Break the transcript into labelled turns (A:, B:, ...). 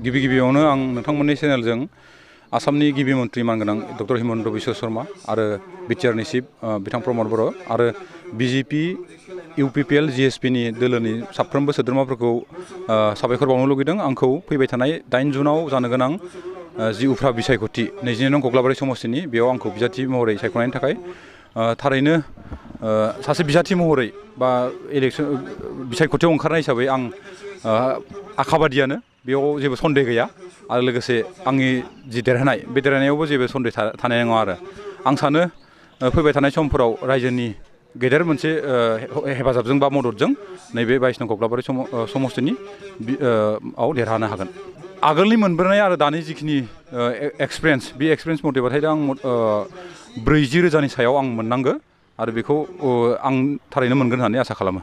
A: गिबियावनो आं नोंथांमोननि चेनेलजों आसामनि गिबि मन्त्रि मानगोनां डक्टर हिमन्त बिश्व शर्मा आरो बिटिआरनि चिफ बिथां प्रमद बर' आरो बिजेपि इउपिपिएल जिएसपिनि दोलोनि साफ्रोमबो सोद्रोमाफोरखौ साबायखर बावनो लुगैदों। आंखौ फैबाय थानाय 8 जुनाव जानो गोनां जि उफ्रा बिसायख'थि 22 नं कक्लाबारि समस्तिनि बेयाव आंखौ बिजाथि महरै सायख'नायनि थाखाय थारैनो सासे बिजाथि महरै बा इलेक्सन बिसायख'थियाव ओंखारनाय हिसाबै आं आखाबादियानो बेयाव जेबो सन्देह गैया आरो लोगोसे आंनि जि देरहानाय बे देरहानायावबो जेबो सन्देह थानाय नङा आरो आं सानो फैबाय थानाय समफोराव रायजोनि गेदेर मोनसे हेफाजाबजों बा मददजों नैबे 22 नं कक्लाबारि समस्तिनि आव देरहानो हागोन। आगोलनि मोनबोनाय आरो दानि जिखिनि एक्सपिरियेन्स बे एक्सपिरियेन्स मथेबाथाय आं 40,000 सायाव आं मोननांगो आरो बेखौ आं थारैनो मोनगोन होननानै आसा खालामो।